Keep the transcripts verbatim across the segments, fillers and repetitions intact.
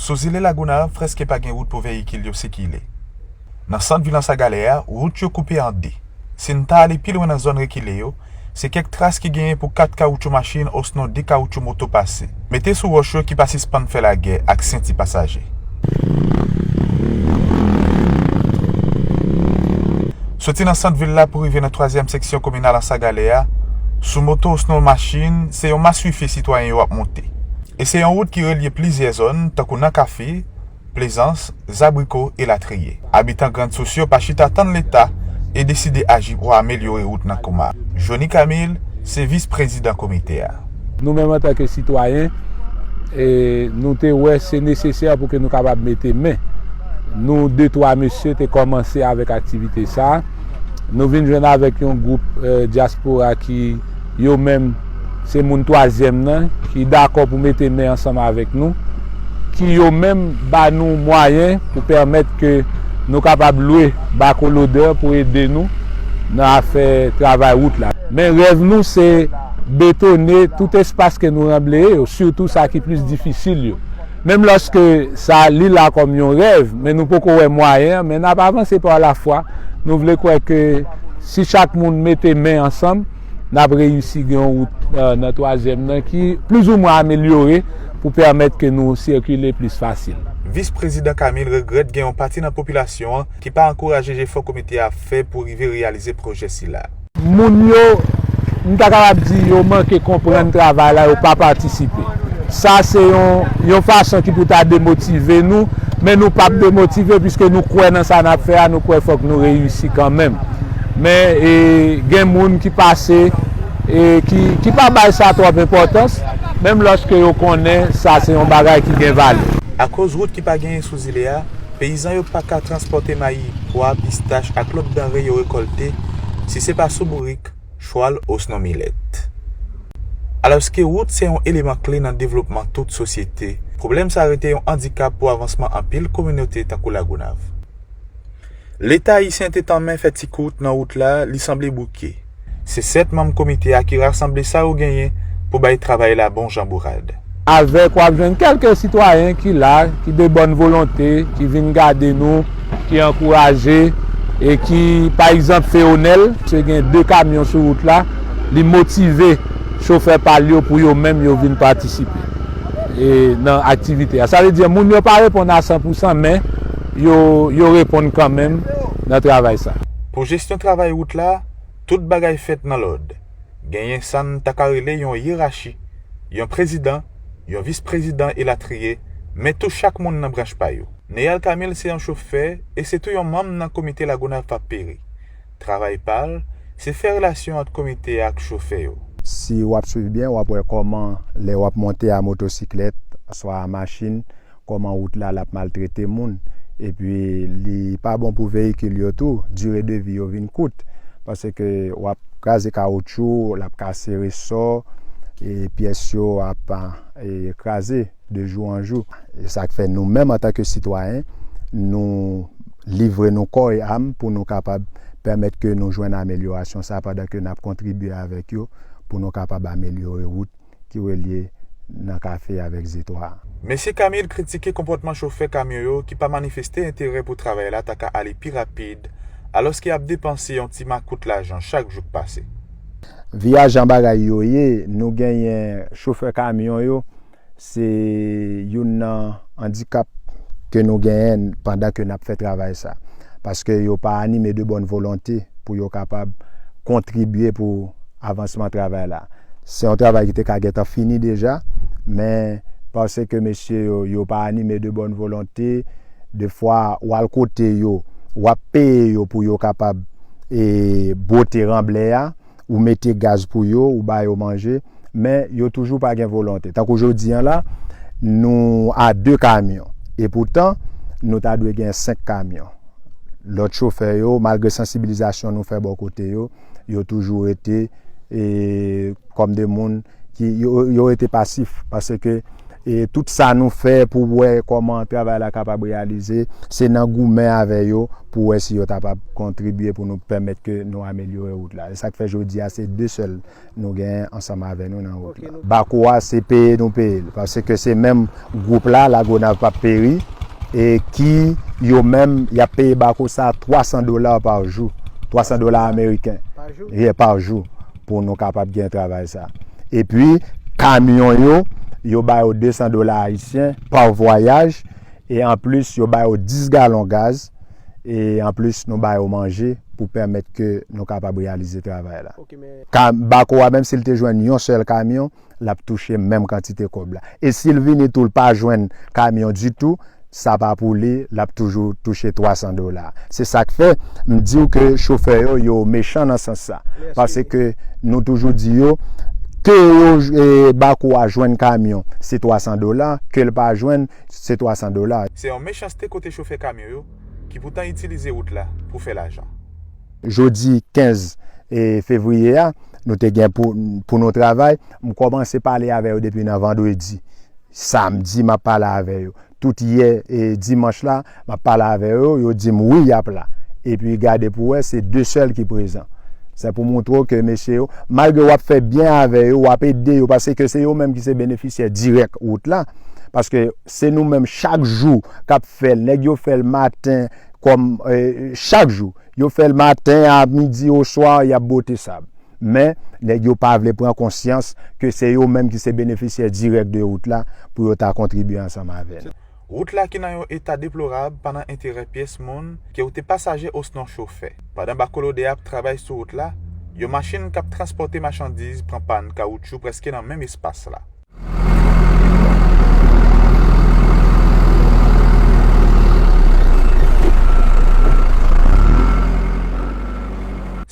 Sou zile Lagonav, prèske pa gen wout pou veyikil yo sikile. Nan sant vil Anse à Galères a, wout yo koupe an de. Si n ta ale pi lwen nan zòn rekile yo, se kèk tras ki genyen pou kat kawoutchou machin osnon de kawoutchou moto pase. Mete sou wòch yo ki pa sispann fè lagè ak senti pasaje. Soti nan sant vil la pou rive nan twazyèm seksyon kominal Anse à Galères a, sou moto osnon machin, se yon maswife sitwayen yo ap monte. E se yon wout ki relye plizyè zòn, tankou nan Kafe, Plezans, Zabriko, elatriye. Abitan Grann Sous yo pa chita tann Leta e deside aji pou amelyore wout nan koma. Johnny Camille se vis prezidan komite a. Nou menm antanke sitwayen, e, nou te wè se nesesè pou ke nou kapab mete men. Nou de twa mesye te kòmanse avèk aktivite sa a. Nou vin jwenn avèk yon gwoup, e, dyaspora ki yo menm se moun twazyèm nan ki dakò pou mete men ansanm avèk nou, ki yo menm ba nou mwayen pou pèmèt ke nou kapab lwe bakolodè pou ede nou nan afè travay wout la. Men rèv nou se betone tout espas ke nou ranbleye yo, sitou sa ki plis difisil yo. Menm lòske sa li la kòm yon rèv, men nou poko wè mwayen an, men n ap avanse pa lafwa. Nou vle kwè ke si chak moun mete men ansanm, n ap reyisi gen yon wout, e, nan twazyèm nan ki plizoumwen amelyore pou pèmèt ke nou sikile plis fasil. Vis prezidan Camille regrèt gen yon pati nan popilasyon an ki pa ankouraje jefò komite a ap fè pou rive reyalize pwojè sila. Moun yo, m ta kapab di yo manke konprann travay la, yo pa patisipe. Sa se yon, yon fason ki pou ta demotive nou, men nou p ap demotive piske nou kwè nan sa n ap fè a, nou kwè fòk nou reyisi kanmenm. Men, e, gen moun ki pase, e, ki, ki pa bay sa twòp enpòtans, menm lòske yo konnen sa se yon bagay ki gen valè. Akoz wout ki pa genyen sou zile a, peyizan yo pa ka transpòte mayi, pwa, pistach ak lòt danre yo rekòlte si se pa sou bourik, chwal osnon milèt. Alòske wout se yon eleman kle nan devlopman tout sosyete, pwoblèm sa rete yon andikap pou avansman anpil kominote tankou Lagonav. Leta ayisyen te tanmen fè ti kout nan wout la, li sanble bouke. Se sèt manm komite a ki rasanble sa yo genyen pou bay travay la bon jan bourad. Avèk w ap jwenn kèlke sitwayen ki la, ki de bòn volonte, ki vin gade nou, ki ankouraje, e ki, pa egzanp, Feonèl, se gen de kamyon sou wout la, li motive chofè pa l yo pou yo menm yo vin patisipe, e, nan aktivite a. Sa vle di, moun yo pa reponn a san pou san, men yo, yo reponn kanmenm nan travay sa. Pou jesyon travay wout la, tout bagay fèt nan lòd. Genyen sa n ta ka rele yon yerachi, yon prezidan, yon vis prezidan elatriye, men tou chak moun nan branch pa yo. Neyal Camille se yon chofè e se tou yon manm nan komite Lagonav p ap pere. Travay pa l, se fè relasyon ant komite a ak chofè yo. Si w ap swiv byen, w ap wè kòman lè w ap monte a motosiklèt, oswa a machin, kòman wout la l ap maltrete moun. Epi li pa bon pou veyikil yo tou, dire de vi yo vin kout. Paske w ap kraze kawotchou, l ap kase resò, e pyès yo ap e, kraze de jou an jou. E sa k fè nou menm antanke sitwayen, nou livre nou kò e am pou nou kapab pèmèt ke nou jwenn amelyorasyon sa pandan ke n ap kontribye avèk yo pou nou kapab amelyore wout ki relye nan kafe avèk zetwa a. Mesye Camille kritike konpòtman chofè kamyon yo ki pa manifeste enterè pou travay la ta ka ale pi rapid alòske y ap depanse yon ti makout lajan chak jou k pase. Vyajan bagay yo ye, nou genyen chofè kamyon yo, se youn nan andikap ke nou genyen pandan ke n ap fè travay sa. Paske yo pa anime de bòn volonte pou yo kapab kontribye pou avansman travay la. Se yon travay ki te ka gentan fini deja, men paske mesye yo, yo pa anime de bòn volonte, defwa w al kote yo, w ap peye yo pou yo kapab e, bwote ranblè a, ou mete gaz pou yo, ou ba yo manje, men yo toujou pa gen volonte. Tankou jodi a la, nou a de kamyon, epoutan, nou ta dwe gen senk kamyon. Lòt chofè yo, malgre sansibilizasyon nou fè bò kote yo, yo toujou rete e, kòm de moun ki yo, yo rete pasif, paske E tout sa nou fè pou wè kòman travay la kapab reyalize, se nan goumen avè yo pou wè si yo ta kapab kontribye pou nou pèmèt ke nou amelyore wout la. E sa k fè jodi a se de sèl nou gen ansanm avè nou nan wout la. Bako a se peye nou peye l, paske se menm gwoup la, Lagonav p ap peri, e ki yo menm, y ap peye Bako sa twa san dola pa jou, twa san dola ameriken, yeah, pa jou, pou nou kapab gen travay sa. Epi, kamyon yo, yo ba yo de san dola ayisyen pa vwayaj, e anplis, yo ba yo dis galon gaz, e anplis, nou ba yo manje pou pèmèt ke nou kapab reyalize travay la. Ka-, Bako a, menm si l te jwenn yon sèl kamyon, l ap touche menm kantite kòb la. E si l vini tou, l pa jwenn kamyon ditou, sa pa pou li, l ap toujou touche twa san dola. Se sa k fè m di w ke chofè yo, yo mechan nan sans sa. Paske nou toujou di yo, ke yo, e, Bako a jwenn kamyon, se twa san dola, ke l pa jwenn, se twa san dola. Se yon mechanste kote chofè kamyon yo, ki poutan itilize wout la pou fè lajan. Jodi kenz, e, fevriye a, nou te gen pou, pou nou travay. M kòmanse pale avè yo depi nan vandredi. Samdi, m ap pale avè yo. Tout yè, e, dimanch la, m ap pale avè yo, yo di m wi, y ap la. Epi gade pou wè, se de sèl ki prezan. Se pou montre w ke mesye yo, malgre w ap fè byen avè yo, w ap ede yo, paske se yo menm ki se benefisyè dirèk wout la. Paske se nou menm chak jou k ap fè l. Nèg yo fè l maten, kòm, e, chak jou. Yo fè l maten, a midi, oswa, y ap bwote sab. Men, nèg yo pa vle pran konsyans ke se yo menm ki se benefisyè dirèk de wout la pou yo ta kontribye ansanm avè nou. Wout la ki nan yon eta deplorab pa nan enterè pyès moun, ke w te pasaje osnon chofè. Pandan Bakolodè ap travay sou wout la, yon machin k ap transpòte machandiz pran pàn kawoutchou prèske nan menm espas la.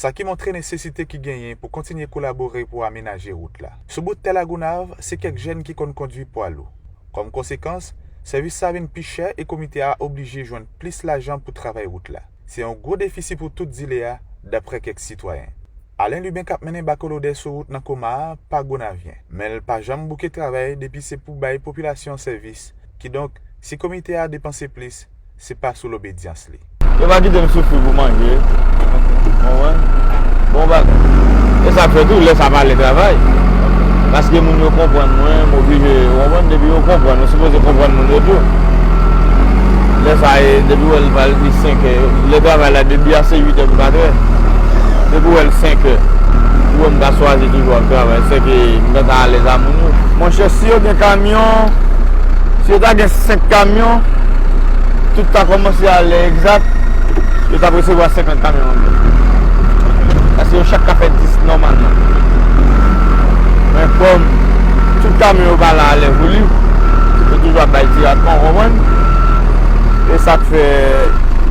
Sa ki montre nesesite ki genyen pou kontinye kolabore pou amenaje wout la. Sou bout tè Lagonav, se kèk jèn ki konn kondwi pwa lou. Kòm konsekans, sèvis sa vin pi chè e komite a oblije jwenn plis lajan pou travay wout la. Se yon gwo defisi pou tout zile a, daprè kèk sitwayen. Alen Liben k ap mennen Bakolodè sou wout nan Koma a pa Gonavyen, men l pa janm bouke travay depi se pou bay popilasyon an sèvis. Kidonk, si komite a depanse plis, se pa sou lobedyans li. Yo pa kite m soufri pou manje. Konprann? Bon bagay. E sa k fè tou, lè sa pa lè travay. Paske moun yo konprann mwen, m oblije, ou konprann, depi yo konprann, ou sipoze konprann moun yo tou. Lè sa, e, depi w wè l pral li senk è, lè travay la, depi a se uit è pou katr è. Depi w wè l senk è, ou wè m ka swazi toujou ap travay, se ke m gentan alèz a moun yo. Monchè, si yo gen kamyon, si yo ta gen senk kamyon, tout ta kòmanse a lè egzak, yo t ap resevwa senkant kamyon anglè. Paske yo chak ka fè dis nòmalman. Men kòm tout kamyon yo pa la a lè pou li, yo toujou ap bay ti ratman, ou konprann? E sa k fè,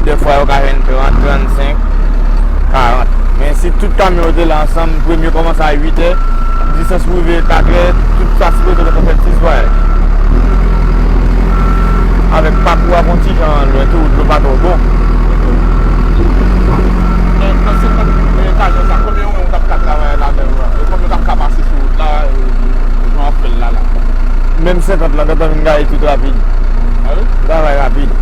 dèfwa, yo ka jwenn trant, trannsenk, karant. Men si tout kamyon yo te la ansanm, premye kòmanse a uit è, distans pou rive kat è, tout sa sipoze gentan fèt sis vwayaj. Avèk pakou a, gon ti jan lwen tou, wout yo pa twò bon. Men nan senkant, e, kamyon sa, konbyen yon moun t ap ka travay ladan yo la? E konbyen t ap ka pase sou wout la, e, jan w ap fè l la, la? Menm senkant lan gentan vin gaye tout rapid. Ah wi? Travay rapid.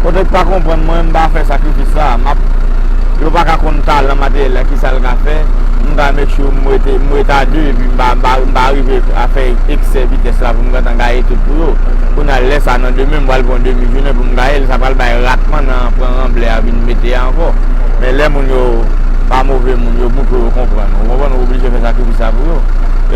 Kote k pa konprann mwen, m pa fè sakrifis sa. M ap, yo pa ka konn talan materyèl la, kisa l ka fè. M ka make sure m rete, m rete a de, epi m pa, m pa, m pa rive a fè eksè vitès la pou m gentan gaye tout pou yo. Kounye a, lè sa nan demen, m pral pran demi jounen pou m gaye l, sa pral bay ratman nan pran ranblè a vin mete a ankò. Men lè moun yo pa move moun, yo montre yo konprann. Ou konprann, ou oblije fè sakrifis sa pou yo.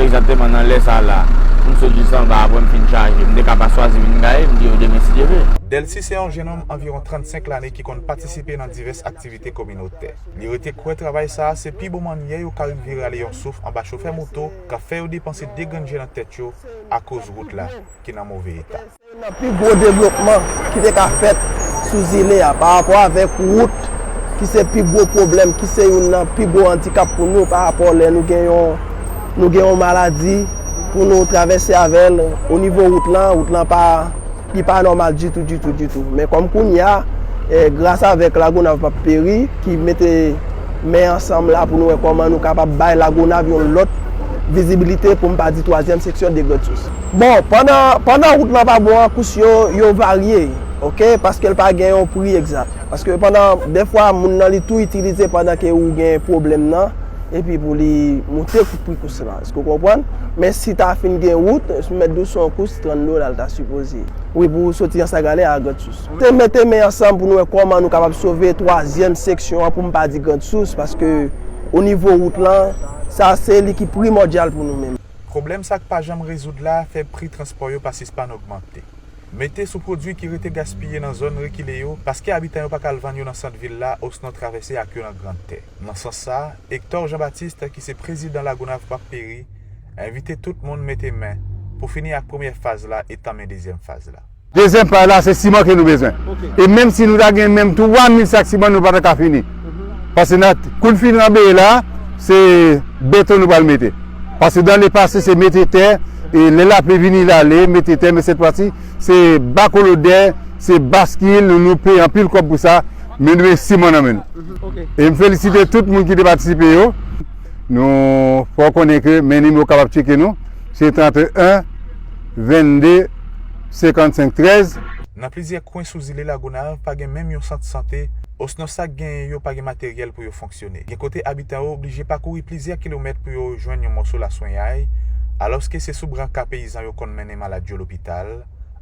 Egzakteman nan lè sa la, m sot jis anba, apre m fin chaje, m te ka pa swazi vin gaye, m di yo demen si Dye vle. Delcy se yon jennonm anviwon trannsenk lane ki konn patisipe nan divès aktivite kominotè. Li rete kwè travay sa a se pi bon mannyè yo ka rive rale yon souf anba chofè moto k ap fè yo depanse de grenn je nan tèt yo akoz wout la ki nan move eta. Youn nan pi gwo devlopman ki te ka fèt sou zile a pa rapò avèk wout ki se pi gwo pwoblèm, ki se youn nan pi gwo andikap pou nou pa rapò lè nou gen yon, nou gen yon maladi pou nou travèse avè l o nivo wout lan, wout lan pa, li pa nòmal ditou, ditou, ditou. Men kòm kounye a, e, gras avèk Lagonav p ap peri, ki mete men ansanm la pou nou wè kòman nou kapab bay Lagonav yon lòt vizibilite, pou m pa di twazyèm seksyon de Great Source. Bon, pandan, pandan wout lan pa bon an, kous yo, yo varye, oke? Paske l pa gen yon pri egzak. Paske pandan, dèfwa, moun nan li tou itilize pandan ke ou gen pwoblèm nan, epi pou li moute pri kous la. Èske w konprann? Men si ta fin gen wout, mèt dous yon kous, trant dola l ta sipoze. Wi, pou soti Anse Galère a Grande Source. Te mete men ansanm pou nou wè kòman nou kapab sove twazyèm seksyon an, pou m pa di Grande Source, paske o nivo wout lan, sa se li ki primòdyal pou nou menm. Pwoblèm sa k pa janm rezoud la fè pri transpò yo pa sispann ogmante. Mete sou pwodui ki rete gaspiye nan zòn rekile yo, paske abitan yo pa ka al vann yo nan sant vil la osnon travèse ak yo nan Grandtè. Nan sans sa, Hector Jean Baptiste, ki se prezidan Lagonav p ap peri, envite tout moun mete men pou fini ak premyè faz la e tanmen dezyèm faz la. Dezyèm faz la, se siman ke nou bezwen. E menm si nou ta gen menm twa mil sak siman, nou pa ta ka fini. Paske nan, kou n fin ranbeye la, se beton nou pral mete. Paske dan le pase, se mete tè, e lè lapli vini, l ale, mete tè, men sèt fwa si, se bakolodè, se baskil, nou, nou peye anpil kòb pou sa, men nou gen siman nan men nou. E m felisite tout moun ki te patisipe yo. Nou fè w konnen ke men nimewo w kapab tcheke nou, se trannteyen, vennde, senkannsenk, trèz. Nan plizyè kwen sou zile Lagonav, pa gen menm yon sant sante, osnon sa k genyen yo pa gen materyèl pou yo fonksyone. Gen kote abitan yo oblije pakouri plizyè kilomèt pou yo jwenn yon mòso laswenyay, alòske se sou branka peyizan yo konn mennen malad yo lopital,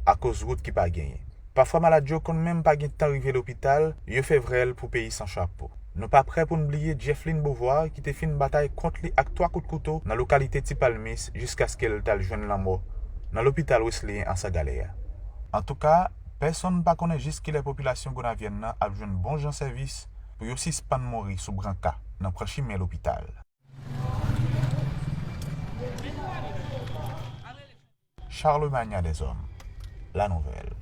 akoz wout ki pa genyen. Pafwa malad yo konn menm pa gen tan rive lopital, yo fè vrèl pou peyi san chapo. Nou pa prè pou n bliye Jefflin Beauvoir ki te fin batay kont li ak twa kout kouto nan lokalite Ti Palmis jiskaske l t al jwenn lanmò nan lopital Wesleyen Anse Galère a. Antouka, pèsonn pa konnen jis kilè popilasyon gonavyèn nan ap jwenn bon jan sèvis pou yo sispann mouri sou branka nan pran chimen lopital. Charlemagne a des hommes, La Nouvelle.